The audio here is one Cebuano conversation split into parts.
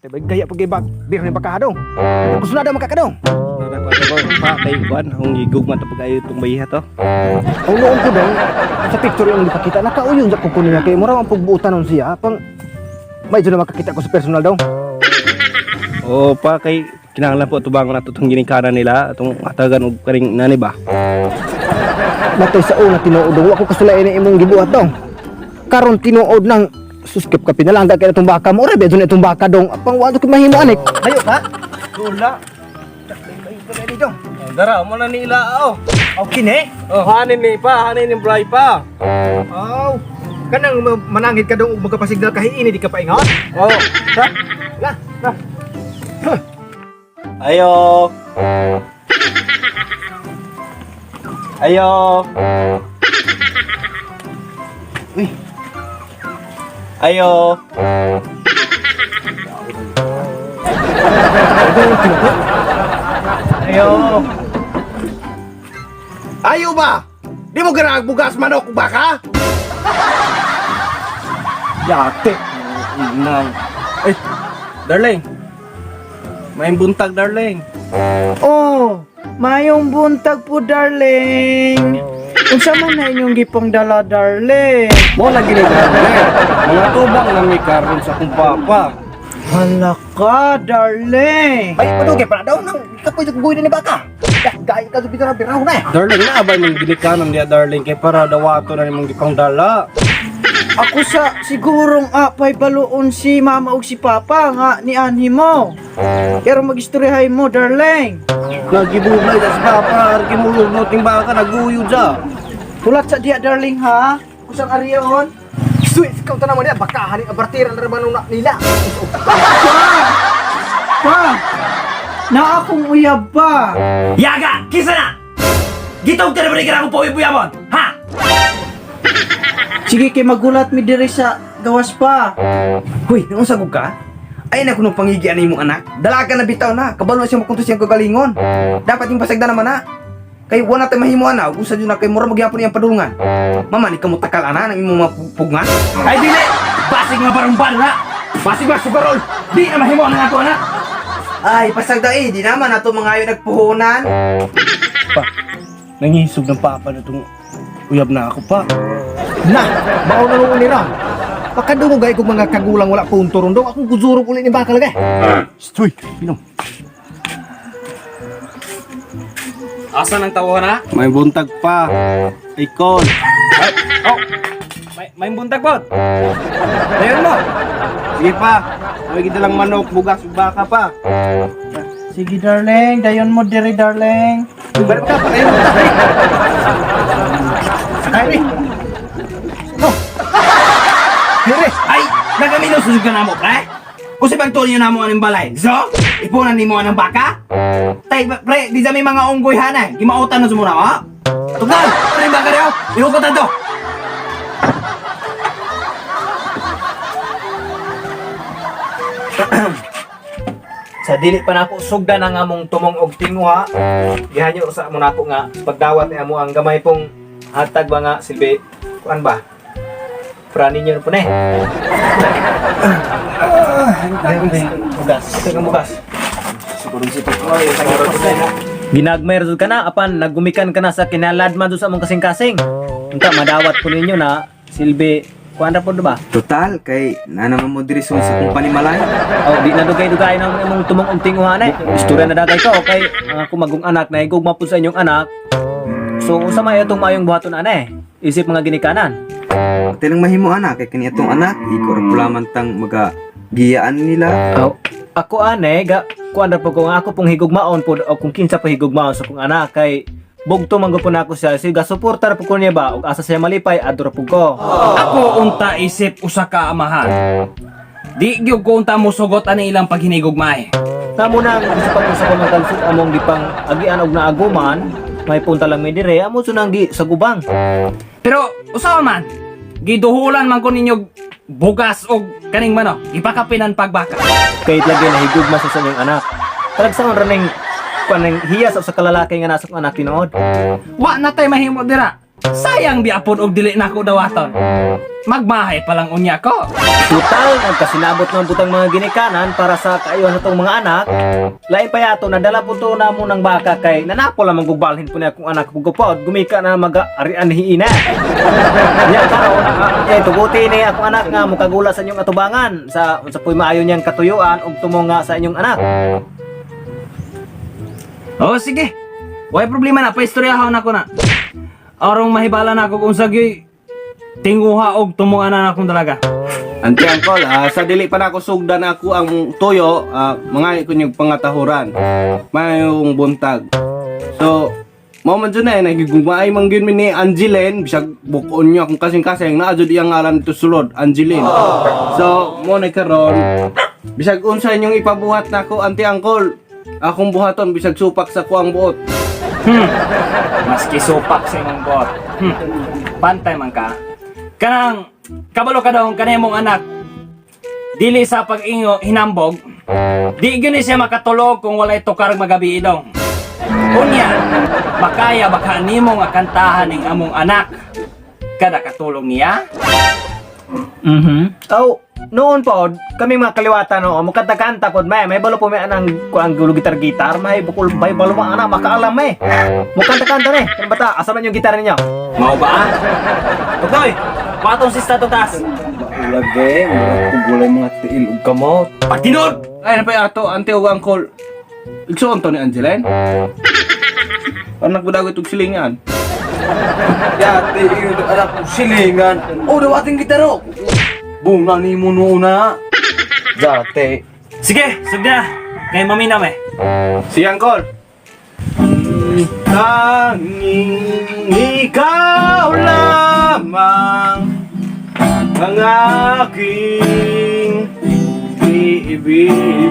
Gaya pag ibag, bir ni baka dong. Gusto na daw makakadong. Pa kay kuan hong gigugma ta pag-ayo itong bayiha to. Ang noon ko dong, sa picture yung dipakita, nakauyon sa kuko niya kay mura ang pagbuotan nun siya. Pang, medyo na makakita ko sa personal dong. Oo pa kay kinahanglan po tubangon nato itong ginikanan nila atong hatagan og karing nani ba. Matay sa una tinuod dong, wa ko kasulain na imong gibuhat dong. Karon tinuod nang suskip ka pinalangga kay itong baka mo, ora ba na itong baka dong. Pang wa ko mahimo anik. Hayo ka? Wala. Dong. Dara mo na nila oh. Okay ne? Oh, hanin ni pa, hanin ni Bray pa. Aw. Kanang manangit ka dong ug magkapasignal kahiini di ka paingon. Oh, Ha? La, la. Ayo. Ayo. Uy. Ayo. Ayo. Ayo ba? Di mo ganang bugas manok ug baka? Yate. Nang. Eh, darling. May buntag, darling. Oh, mayong buntag po, darling. Unsa man na inyong gipang dala, darling? Mo lagi ni darling. Mga tubang na may karon sa akong papa. Hala ka, darling. Ay, padugay pa na daw nang kapoy sa kugoy na ni baka. Gaya ka sa bitara biraw na eh. Darling, na ba imong ginikanan niya, darling? Kay para dawato na nimong gipang dala. Ako sa sigurong apay baluon si mama ug si papa nga ni anhi mo. Pero magistoryahay mo, darling. Nagibulay sa si papa, kimulunot ting baka naguyod sa. Hulat sa diya, darling, ha? Kusang ariyon? Sweet, ikaw tanaman niya, baka hanin abartiran na ba nung nila. Pa! Pa! Na akong uyab ba? Yaga! Kisa na! Gitog ka na ba rin akong pauwi-puyabon? Ha? Sige, kay magulat mi diri sa gawas pa. Huy, nung sagog ka? Ay na kunong pangigian ni imong anak. Dalaga na bitaw na, kabalo na siya makuntos siyang kagalingon. Dapat yung pasagda naman na. Kay wala tay mahimo ana, ug usa jud na kay mura magyapon iyang padulungan. Mama ni kamo takal ana ng imong mapugngan. Ay dili! Basig nga barumbal na! Basig nga sugarol! Di na mahimo ang ato na! Ay, pasagda eh, di naman ato mga ayo nagpuhunan. Pa, nangisog ng papa na itong uyab na ako pa. Na, mao na nung unira. Pakadungog ay kung mga kagulang wala punto ron dong, akong guzurog uli ni baka lagi. Stoy, pinom. Asa nang tawo na? May buntag pa. Ikon. Ay, oh! May buntag po! Ayun mo. Sige pa. May gidalang manok, bugas, ug baka pa. Sige, darling. Dayon mo diri, darling. Balik ka, patayin mo. Ay, eh. No. Dire. Ay! Nagamino susug ka na mo, pre! Usi pagtuloy na mo aning balay. So? Ipunan ni mo anang baka? Tay, pre, di sa may mga unggoy hana. Gimautan na sumuna, ha? Tugtol! Pre, baka rin, oh! Ihukotan to! Sa dili pa nako sugdan ang among tumong og tinguha, gihanyo sa mo nako nga pagdawat ni amo ang gamay pong hatag ba nga silbi kuan ba? Pra ninyo na po na eh. Bugas. Ito ang bugas. Ginagmay ra jud ka na apan naggumikan ka na sa kinaladman jud sa among kasing-kasing. Unta madawat po ninyo na silbi kuan ra po ba? Total kay na naman mo diri sa kong panimalay. Oh, di na dugay-dugay na imong tumong og tinguha na. Istorya na dagay ka okay ang ako magong anak na higugma po sa inyong anak. So unsa may atong maayong buhaton ana eh? Isip mga ginikanan. Pati lang mahimo ana kay kani atong anak, iko ra pula man tang maga giyaan nila. Oh, ako ane ga kuan ra po ko nga ako pong higugmaon po o kung kinsa po higugmaon sa kong anak kay bugto man gud po nako siya siga suporta ra po ko niya ba ug asa siya malipay adto ra po ko. Ako unta isip usa ka amahan. Di gyud ko unta mosugot ani ilang paghinigugmay. Kamo na ang gusto pag usa ko ng kalsod among gipang agian og naaguman, may punta lang mi dire amo sunang gi sa gubang. Pero usawa man, giduhulan man ko ninyo bugas og kaning manok, gipakapinan pagbaka. Kay lagi na higugma sa inyong anak. Talagsaon ra ning kuan ning hiya sa usa ka lalaki nga nasa akong anak tinuod. Wa na tay mahimo dira. Sayang biapon og dili nako dawaton. Magmahay pa lang unya ko. Total, nagkasinabot ng butang mga ginikanan para sa kaayuhan natong mga anak. Lain pa yato, nadala po to na mo ng baka kay nanapo lamang gugbalhin po niya kung anak ko gupod, gumika na mag-arian hiina. Nya karon, eh tuguti ni akong anak nga mukagula sa inyong atubangan sa unsa po'y maayo niyang katuyuan ug tumo nga sa inyong anak. Oh, sige. Way problema na, paistoryahon ako na. Arong mahibala na ako kung sagyoy tinguha og tumungan na akong dalaga. Auntie Uncle, sa dili pa nako sugdan ako ang tuyo, mga ko niyog pangatahuran. Mayong buntag. So, mao man jud na eh, nagigugmaay man gyud mi ni Angeline, bisag bukon niyo akong kasing-kasing naa jud iyang ngalan dito sulod, Angeline. So, mo na karon bisag unsa inyong ipabuhat nako, Auntie Uncle, akong buhaton bisag supak sa kuang buot. Maski supak sa imong buot. Pantay man ka. Kanang kabalo ka daw kanay mong anak. Dili sa pag-ingo hinambog. Di gyud ni siya makatulog kung walay tukar magabi idong. Unya, makaya baka nimo nga kantahan ning among anak. Kada katulog niya. Oh, noon po, kami mga kaliwata no, mukanta-kanta pod may balo po may anang kuang gulo gitar-gitar, may bukol may balo mga anak makaalam eh. Mukanta-kanta ni. Kan bata, asa man yung gitara ninyo? Mao ba? Ah? Tukoy, patong sista to taas. Ulag eh, murag kung walay mga tiil ug kamot. Pagtinod! Ay na pa ato, Auntie ug Uncle. Igsuon to ni Angeline? Anak budagot og silingan. Yate, iyo anak ko silingan. Oh, dawating gitaro. Bunga ni mo noona. Dati. Sige, sugda. Kay mamina me. Si Uncle. Tanging ikaw lamang ang aking iibigin.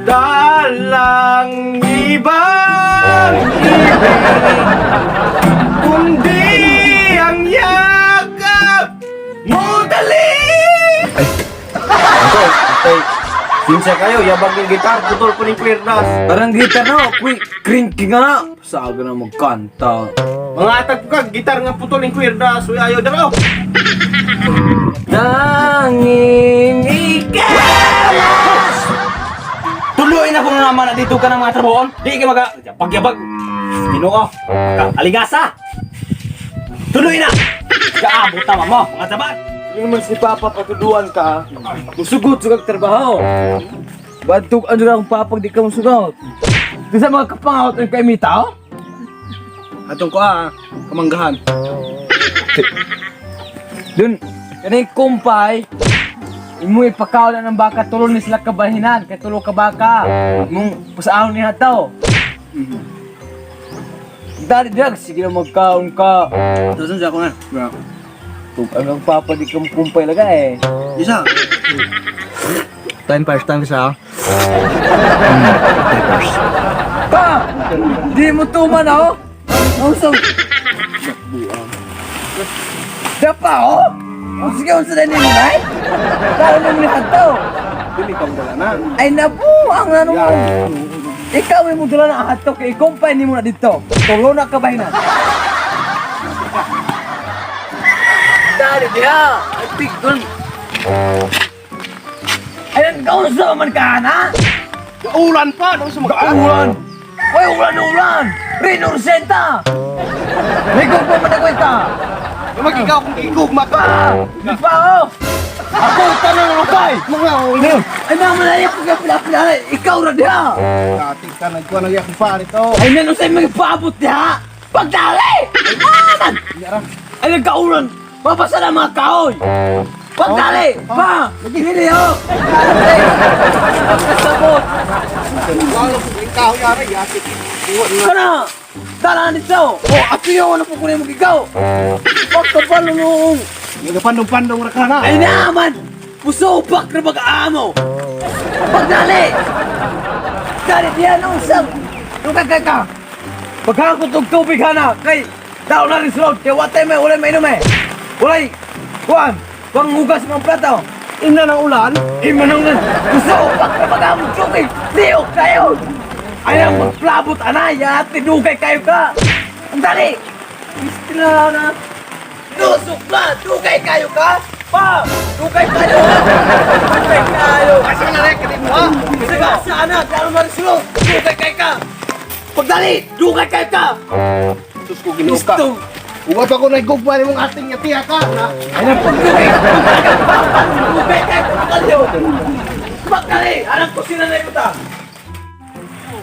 Dalang ibang ibig, kundi ang yakap mo dali. Uncle, tay, sinsya kayo, yabang yung gitar, putol ko ng kwerdas. Parang gitar na, kuy, crinky nga na. Sabi na magkanta. Mga atag ka, gitar nga putol ng kwerdas, uy ayaw daraw. Tanging ikaw. Tuloy na kung naman na dito ka ng mga trabahoon. Di ka maga pagyabag. Ginoo. Ka aligasa. Tuloy na. Kaabot tama mo, mga tabag. Yung naman si Papa patuduan ka, musugot sugag trabaho. Bantog ano lang papa di ka musugot. Di sa mga kapangaot ang kay tao? Atong ko ah, kamanggahan. Dun, kanay kumpay, imo ipakaw na ng baka tulo ni sila kabahinan, kay tulo ka baka. Imong pasaahon ni hataw. Dali dag, sige na magkaon ka. Susun siya ako na. Tug ano ang papa di ka kumpay laga eh. Isa. Time first time sa. Pa! Di mo tuman oh! Ang Dapa oh! Ang sige unsa na nimo nay? Tao nimo ni hadto. Dili kang dala na. Ay nabuang na mo. Ikaw ay mo dala na ang hadto kay ikumpay nimo na dito. Tulo na ka bahinan. Dali diha. Ay tigdon. Ay nagkaunsa man ka na? Ulan pa, no sa mga Ulan! Uy, ulan, ulan! Rino Rosenta! May gugma man ako ka! Mag-ikaw kung igugma ka. Di pa, oh! Ako tanong lukay! Mga ulo. Ay, mama na yung pagkapila-pila! Ikaw ra diha! Katik ka, nagkuha na akong pa nito. Ay, nanon sa'yo mga paabot diha! Pagdali! Ah, man! Ay, nagkaulan! Mabasa na mga kahoy! Pagdali! Pa! Hindi, oh! Pagdali! Pagkasabot! Ikaw yari, yatik. Kana! Dala nito! Oh, ato yung wala po kunin mo ikaw! Pagkabalo noong! Nagapandong-pandong ra ka na. Ay naman! Pusopak na mag-aamo! Pagdali! Dali diyan ang usap! Lukay kay ka! Paghangkot og tubig hana! Kay tao na rin sulod! Kay watay may ulay mainom eh! Ulay! Kuan! Panghugas mga plato! Ina ng ulan. Ima nang ulan! Pusopak na mag-aamo tubig! Liyok kayo! Ayaw magplabot anay, tinugay kayo ka. Ang dali. Istra na. Nusok na, dugay kayo ka. Pa, dugay kayo. Dugay kayo. Asa na rin, mo ha? Kasi ka, sana, klaro na rin sila. Dugay kayo ka. Pagdali, dugay kayo ka. Sus ko, Ginoo ka. Uwa pa ko nagugma nimong ating nga tiya ka. Ay, pagdugay, dugay ka pa. Dugay kayo ka. Pagdali, alam ko sila na ito.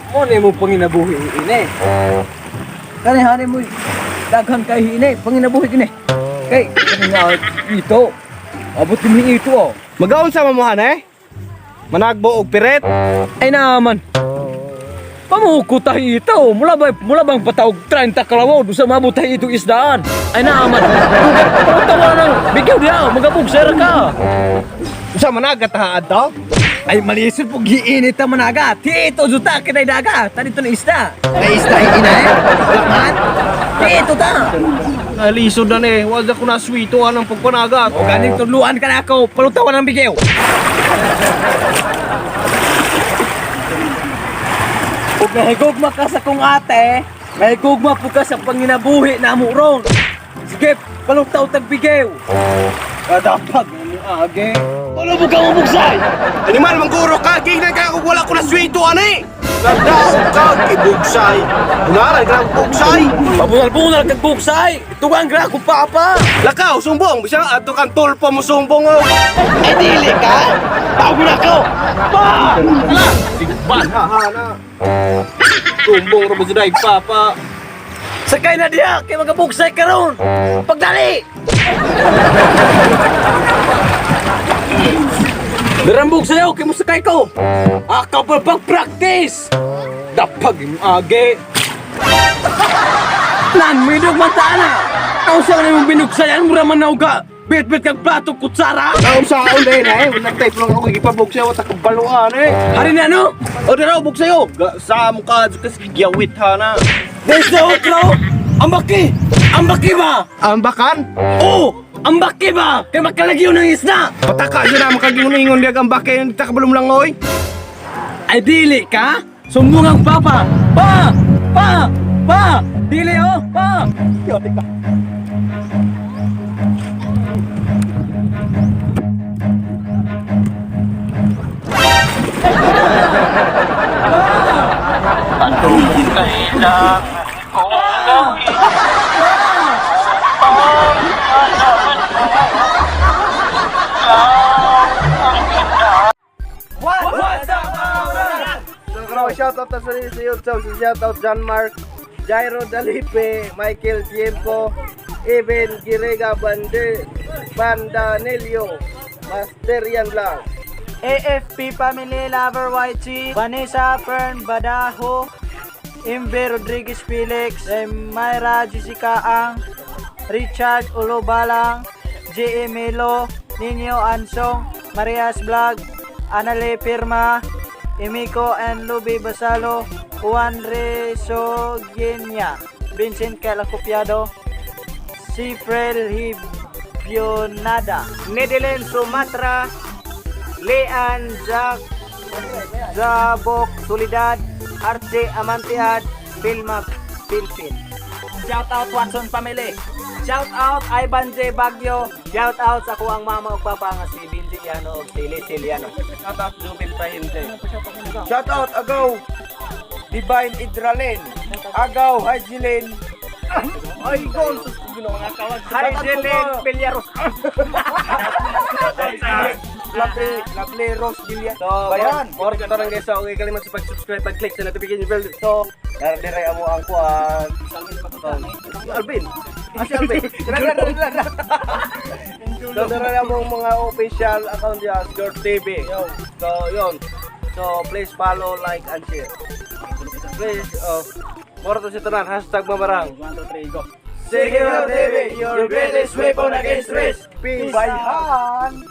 Mo na imong panginabuhi ini. Kani hani mo daghan kay hini panginabuhi kini. Kay kani nga ito. Abot kini ito oh. Magaon sa mamuhan eh? Managbo og piret. Ay naman. Pamuko tayo ito. Mula bang patawag 30 kalawaw doon sa mabot tayo itong isdaan. Ay naman. Pagtawa ng bigyaw diya. Magabugsera ka. Usa managat ha adto? Ay, malisod po giinit ang managa. Tito, juta, kinay daga. Tani to na isda. Kay isda ina eh. Man. Tito ta. Nalisod na ni, wala ko na swito anang pagpanagat. O ganing tudluan ka na ako, palutawan ng bigyaw. Ug nahigugma ka sa kong ate, nahigugma po ka sa panginabuhi na amo ron. Sige, palutaw tag bigyaw. Kadapag mo age. Wala mo kang umugsay. Animal mangguro ka, gignan ka kung wala ko na swito ani. Nagdaog ka, kibugsay. Unaran ka ng bugsay. Pabunal-bunal kag bugsay. Tugang gra akong papa. Lakaw, sumbong. Bisa ato kang tulpo mo sumbong oh. Ay dili ka. Tawag na ako. Pa! Sigban ha ha na. Sumbong ra ba sa daig papa. Sakay na diha kay magabugsay karon. Pagdali. Darambog sayo kay musakay ko. Akaw pa pag-practice. Dapag imong age. Nan midog man ta na. Aw sa imong binugsayan mura man nauga. Bit-bit kag plato kutsara. Taon sa aon din eh. Nag-type lang ako gipabugsay wa ta kabaluan eh. Hari na no. O dara bugsayo. Sa mo ka kasi giyawit ha na. There's the outro. Ambaki! Ambaki ba? Ambakan? Oo! Ambaki ba? Kay makalagyo ng isda! Pataka yun na makagingon-ingon diag ang bakay ta kabalom lang oy. Ay dili ka? Sumbong ang papa! Pa! Pa! Pa! Dili oh! Pa! So, shout out sa sarili sa YouTube, so, shout out John Mark, Jairo Dalipe, Michael Tiempo, Eben Girega Bande, Bandanelio, Masterian Vlog. AFP Family Lover YT, Vanessa Fern Badaho, Imbe Rodriguez Felix, Myra Jessica Ang, Richard Ulobalang, J.E. Melo, Nino Ansong, Marias Vlog, Anale Firma, Emiko and Luby Basalo, Juan Resogueña, Vincent Calacopiado, Cifrel Hibionada, Nedelen Sumatra, Lean Jack Zabok Solidad, Arte Amantiad, Filma Philippines. Shout out Watson Family! Shout out Ivan J. Bagyo! Shout out sa kuang mama ug papa nga si Benji Yano ug si Lisil Yano. Shout out Jubel Pahinte. Shout out Agaw Divine Idralen. Agaw Hajilin. Ay, gol! Sus ko Ginoo nga kawag. Hi Jelin Pillaros. Lovely, Lovely Rose Gillian. So, Bayan. More ka tarang guys, so okay kalimat sa pag-subscribe, pag-click sa notification bell. So, naradire amo ang kuan. Alvin. Ah, si Alvin. So, naradire amo ang mga official account niya, Score TV. So, yun. So, please follow, like, and share. Please, more to si tanan, #mamarang. 1, 2, 3, go. Secure TV, your greatest weapon against risk. Peace. Bayhan.